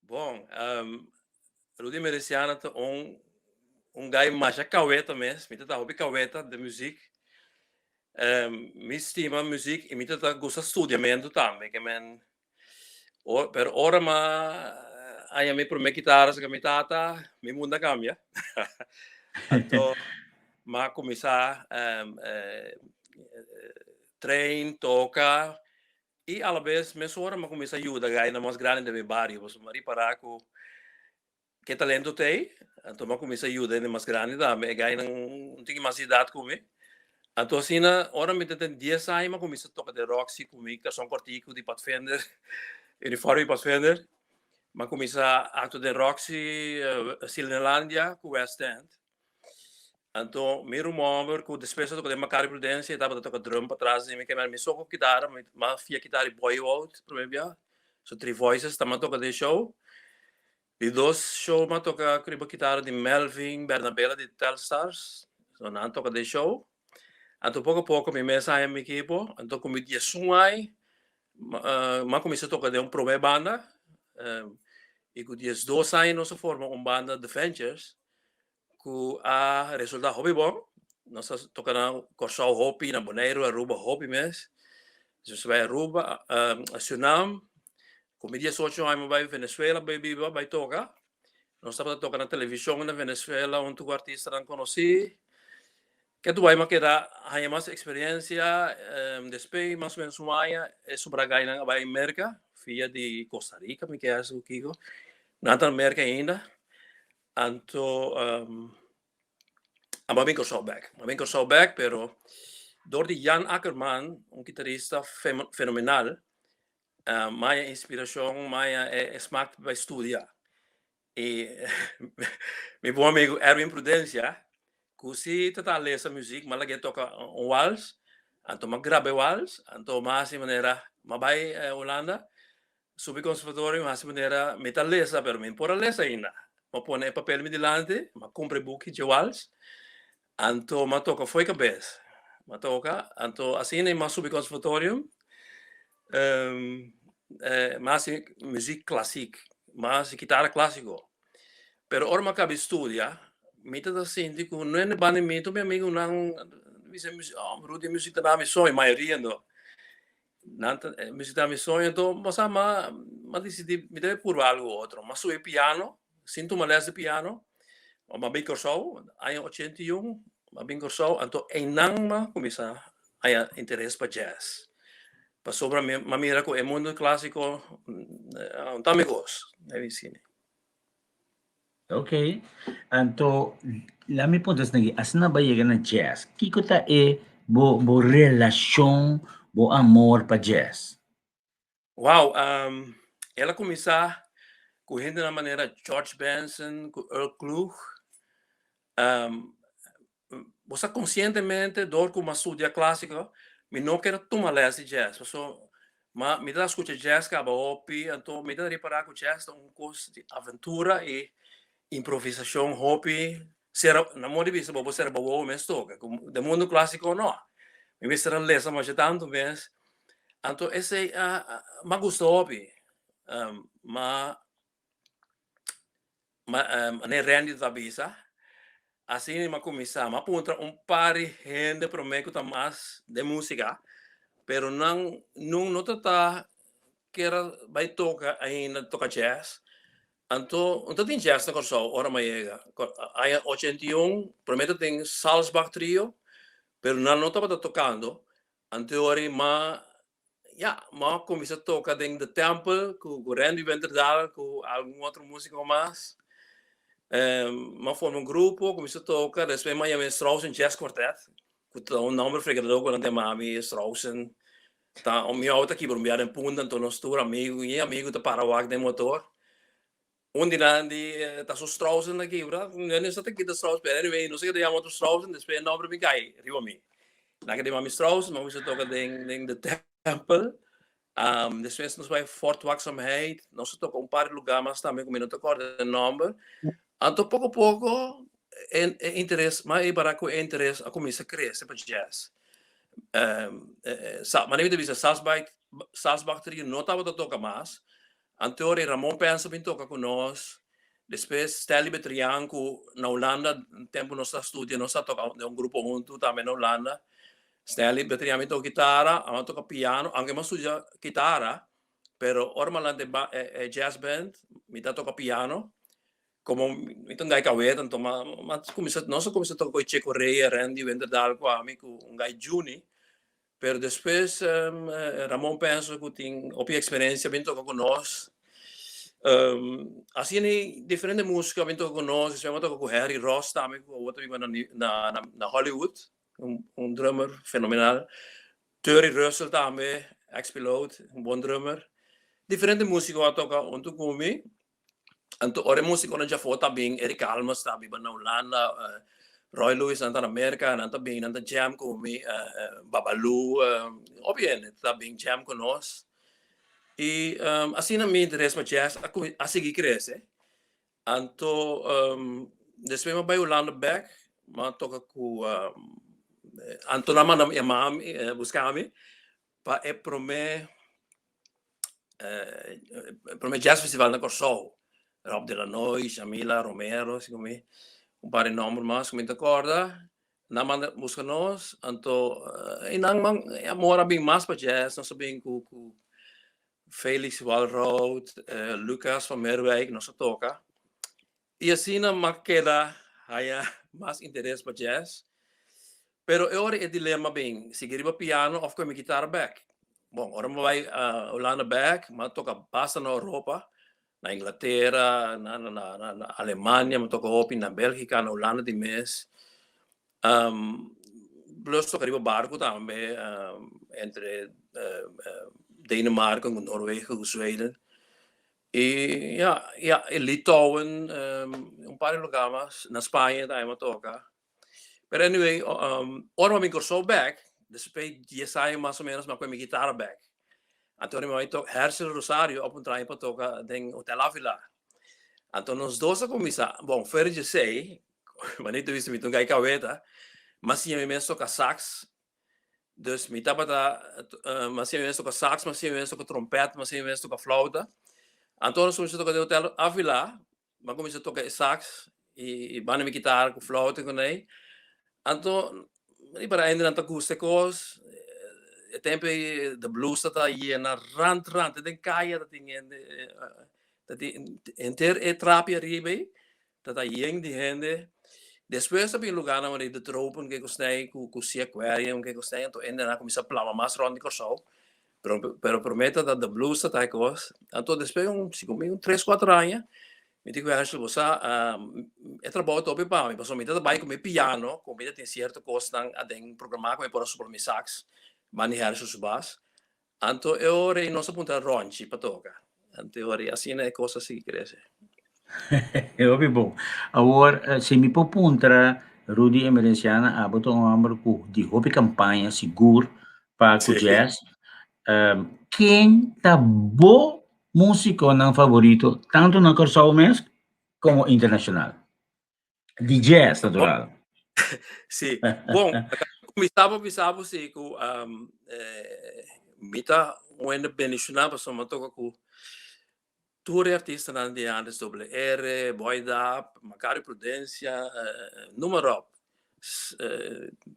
Bon, Rudy Meresiana ta un guy masha kaweta mes, mi ta hopi kaweta den muziek. Mi stima muziek i mi ta gusta studiamentu tambe, ke men pero ora m'a haña mi promé kitara serka mi tata, mi mundu a kambia. Anto m'a kuminsá train, toka i alabes mesora m'a kuminsá yuda gainan mas grandi den mi bario, pasobra m'a ripará ku Ke talento t'ei, anto m'a kuminsá yuda hende mas grandi tambe, e gainan un tiki mas di edat ku mi. Anto asina, ora mi ta ten dies aña m'a kuminsá toka den Roxy ku mi karson kòrtiku di Padvinder, uniforme di Padvinder. M'a kuminsá aktua den Roxy, Silenelandia ku West End. Anto mi ruman ku despues a toka den Macario Prudencia, e tabata toka drum patras di mi, kemera mi so ku kitara, mi a fia kitara di Boy Wout prome bia, so Three Voices ta toka den show. Di dos show m'a toka riba kitara di Melvin Bernabela di Telstars, so nan toka den show. Anto poko poko mi mes a haña mi ekipo, anto ku mi 11 ai m'a kuminsá toka den un prome banda, i ku 12 aña nos a forma un banda The Ventures, ku a resultá hopi bon. Nos a toka na Kòrsou hopi, na Boneiru, Aruba hopi mes. Nos a bai Aruba, Surinam, ku mi 18 aña mi bai Venezuela bai biba, bai toka. Nos tabata toka na televishon na Venezuela huntu ku artistanan konosí. Ke tu bai mi a keda haña mas eksperensia. Despues mas o menos un aña e sobra gainan a bai Merka via di Costa Rica mi ke haci kiko. Nan ta na Merka ainda. Anto a bin Kòrsou bèk. A bin Kòrsou bèk pero dor di Jan Akkerman, un kitarista fenomenal, mi haña inspirashon, mi haña e smak pa bai studia. I mi bon amigu Erwin Prudencia ku si ta ta lesa muzik, mi a lag'é toka un wals, anto mi a graba e wals, anto mi a hasi manera mi a bai Hulanda. Subi conservatorio mi hasi manera mi ta lesa pero mi por a lesa ainda. Mi a pone e papel mi dilanti, mi a cumpra e buki dje wals, anto mi a toca fo'i cabes. Mi a toca, anto asina mi a subi conservatorio, mi a hasi muziek klasiek, mi a hasi kitara clasico. Pero ora mi a caba di studia, mi ta ta sinti cu no hende banda di mi, tur mi amigunan bisa mi, oh Rudy muziek ta na mi soño, mayoria no. Nan ta musita mi soño anto bo sa m'a m'a disidí mi debe purba algu otro. M'a subi piano sin tuma les di piano. M'a bin Kòrsou aña 81, m'a bin Kòrsou anto einan m'a kuminsá haña interes pa jazz. Pasobra mi m'a mira ku e mundu klásiko no ta mi kos. Ok, anto la mi puntra esaki, asina bo a yega na jazz, kiko ta e bo bo relashon, bo amor pa jazz? Wow, el a kuminsá ku hendenan manera George Benson, ku Earl Klugh. Bo sa konsientemente dor ku mi a studia klásiko, mi no ker a tuma lès di jazz, paso ma mi ta skucha jazz kaba hopi, anto mi ta ripará ku jazz ta un kos di aventura i improvisashon hopi, sera na modo di bisa bo por sera bo wowo mes toka, ku den mundu klásiko no, mi mester a lesa masha tantu mes, anto esei a mi a gusta hopi, ma. Manera Randy ta bisa, asina mi a kuminsá. Mi a puntra un par di hende promé ku ta mas den músika, pero nan nun no ta ta kier a bai toka ainda, toka jazz. Anto no ta tin jazz na Kòrsou ora mi a yega. Aña 81 promé ta tin Salsbach Trio, pero nan no tabata tokando. Anto ora mi a Ya, m'a kuminsá toka den The Temple ku Randy Winterdal ku algun otro músiko mas. M'a forma un grupo, kuminsá toka, despues m'a yama e Straussen Jazz Quartet, ku ta un nòmber fregadó ku nan ta yama mi Straussen. Ta mi outo a kibra un bia den Punda, anto nos tur amigu, mi amigu ta para wak den motor. Un di nan di ta su Straussen a kibra, no sa ta kita Strauss, pero anyway nos a keda yama otro Straussen, despues e nomber bin kai riba mi. Nan a keda yama mi Straussen, mi a kuminsá toka den The Temple, despues nos bai Fort Waakzaamheid, nos a toka un par di lugá mas tambe ku mi no ta kòrda e nomber. Anto poko poko e interes, mas e bara ku e interes a kuminsá krese pa jazz. Manera mi ta bisa Salsbach Trio no tabata toka mas. Anto ora Ramon Penso bin toka ku nos. Despues Stanley Betrian ku na Hulanda tempu nos ta studia nos ta toka den un grupo huntu tambe na Hulanda. Stanley Betrian bin toka kitara, ami a toka piano, aunke mi a studia kitara, pero ora mi a lanta e jazz band mi ta toka piano. Komo mi ta un gai kaweta anto mi a kuminsa nos a kuminsa toka ku Che Correa, Randy Winterdal ku ami ku un gai Juni. Pero despues Ramon Penso ku tin hopi eksperensia bin toka ku nos. Asina e diferente musiko a bin toka ku nos. Despues mi a toka ku Harry Ross tambe ku awor ta biba na Hollywood, un drummer fenomenal. Terry Russell tambe, ex piloot, un bon drummer. Diferente musiko a toka huntu ku mi. Anto ora e musikonan djafó ta bin, Eric Almas ta biba na Hulanda, Roy Lewis nan ta na Merka, nan ta bin, nan ta jam ku mi, Babalu, hopi hende ta bin jam ku nos. I asina mi interes pa jazz a a sigui krese. Anto despues mi a bai Hulanda bèk, mi a toka ku anto nan manda yama mi, buska mi pa e promé Prome Jazz Festival na Kòrsou, Rob de la Noy, Shamila Romero, si mi un par di nòmber mas ku mi ta kòrda, nan manda buska nos, anto e nan man e amor a bin mas pa jazz, nos a bin ku ku Felix Walroud, Lucas van Merwijk, nos a toka, i asina mi a keda haña mas interes pa jazz. Pero e ora e dilema bin, sigui riba piano of koe mi kitara bek? Bon, ora mi bai Hulanda bek, mi a toka basta na Europa, na Inglatera, na na na Alemania, mi a toka hopi, na Belgika, na Hulanda di mes. Plus toka riba barku tambe, entre Denemarken ku Noorwegen ku Zweden. I ya, ya, i Litouwen, un par di lugar mas, na Spaña tambe mi a toka. Pero anyway, ora mi a bin Kòrsou bèk, despues di dies aña mas o ménos mi a kohe mi gitara bèk. Anto mi bai toka, Herschel Rosario a puntra mi pa toka den Hotel Avila. Anto nos dos a kuminsá, bon, fuera di esei, manera ta bisa mi ta un gai kaweta, mi a siña mi mes toka sax. Dus mi tabata, mi a siña mi mes toka sax, mi a siña mi mes toka trompèt, mi a siña mi mes toka flauta. Anto nos kuminsá toka den Hotel Avila. Mi a kuminsá toka e sax i banda mi kitara ku flauta ku nei. Anto riba hende nan ta gusta e kos. E tempu ei de blues ta ta yena rant rant. Te den kaya ta tin hende, ta tin henter e trapi ariba ei ta ta yen di hende. Despues ta bin lugarnan manera de Tropen ke kos nei ku Sea Aquarium ke kos nei anto hende nan a kuminsá plama mas rònt di Kòrsou. Pero, pero promé ta The Blues ta e kos. Anto despues un, si ku mi un tres, kuater aña, mi di ku Herschel, bo sa, e trabou ta hopi pa mi, pasobra mi ta bai ku mi piano, ku mi ta tin sierto kosnan aden programá ku mi por a supla mi sax, banda di Herschel su bas. Anto e ora ei nos a puntra Ronchi pa toka. Anto e ora ei asina e kos a sigui krese. Hopi bon. Awor, si mi por puntra Rudy Emerenciana, abo ta un homber ku di hopi kampaña sigur pa ku jazz. Ken ta bo musikonan favorito tantu na Kòrsou mes komo internashonal? Di jazz, natural. Sí. Bon, kuminsá pa bisa bo si ku mi ta un hende bendishoná pasobra mi a toka ku tur e artistanan di antes, Doble R, Boy Dap, Macario Prudencia, noem maar op.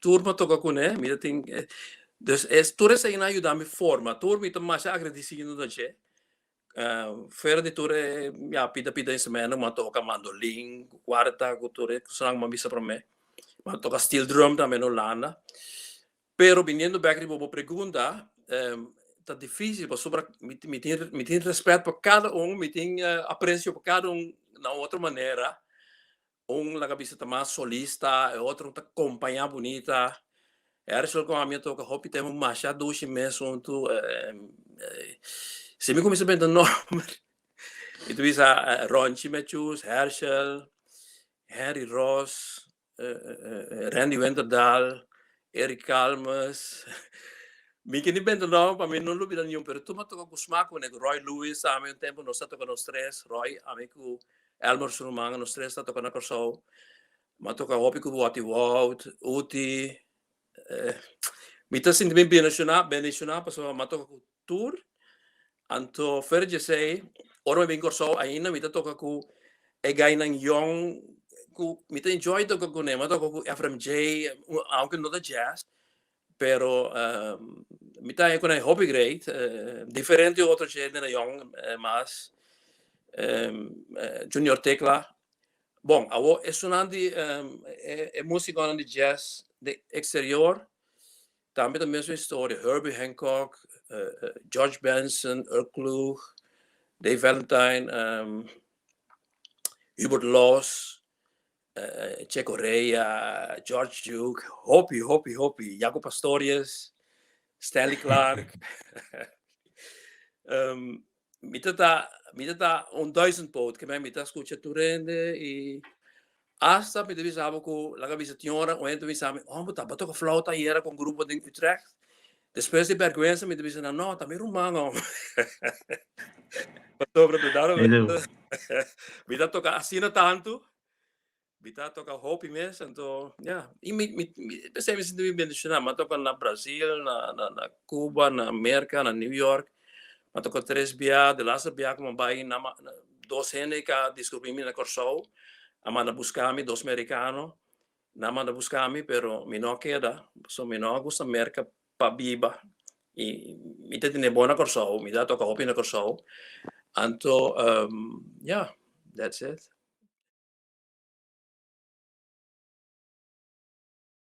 Tur mi a toka kuné, mi ta tin, dus tur eseinan a yuda mi forma, tur mi ta masha agradesido na dje. Fuera di tur e ya pida pida instrumento mi a toka mandolin, kuarta ku tur e kosnan ku mi a bisa promé. Mi a toka steel drum tambe na Hulanda. Pero biniendo bèk riba bo pregunta, ta difísil pasobra mi mi tin mi tin rèspèt pa kada un, mi tin apresio pa kada un na un otro manera. Un laga bisa ta mas solista, e otro ta kompañá bunita. Herschel ku ami a toka hopi tempu masha dushi mes huntu. Si mi kuminsá benta nòmber, mi ta bisa Ronchi Mechus, Herschel, Henry Ross, Randy Winterdal, Eric Calmes. Mi ke ni benta nòmber pa mi no lubida niun, pero tur mi a toka ku smak kuné. Roy Lewis tambe un tempu nos ta toka nos tres, Roy, ami ku Elmer su ruman, nos tres ta toka na Kòrsou. Mi a toka hopi ku Watty Wout, Uti. Mi ta sinti mi bendishoná, bendishoná pasobra mi a toka ku tur. Anto fuera di esei. Ora mi bin Kòrsou ainda mi ta toka ku e gainan yòn ku mi ta enjoy toka kuné. Mi a toka ku Ephraim Jay, aunke no ta jazz, pero mi ta haña ku nan e hopi great. Diferente otro hendenan yòn mas, Junior Tecla. Bon, awor esunnan di e músikonan di jazz den eksterior tambe ta mesun historia. Herbie Hancock, George Benson, Earl Klugh, Dave Valentine, Hubert Laws, Chick Corea, George Duke, hopi, hopi, hopi, Jaco Pastorius, Stanley Clarke. Mi ta ta, mi ta ta un duizendpoot, ke men mi ta skucha tur hende i hasta mi ta bisa bo ku laga bisa tin ora un hende ta bisa mi, oh bo ta toka flauta ayera ku un grupo den Utrecht. Despues di bèrgwensa mi ta bisa nan, no, ta mi ruman hòmber. Pasobra mi ta mi ta toka asina tantu. Mi ta toka hopi mes, anto ya. I mi mi mi p'esei mi sinti mi bendishoná. Mi a toka na Brazil, na na na Cuba, na Merka, na New York. Mi a toka tres bia. De laatste bia ku mi a bai na dos hende ka diskubrí mi na Kòrsou, a manda buska mi, dos merikano. Nan a manda buska mi, pero mi no a keda, pasobra mi no a gusta Merka pa biba. I mi ta tene bon na Kòrsou, mi ta toka hopi na Kòrsou. Anto, ya, that's it.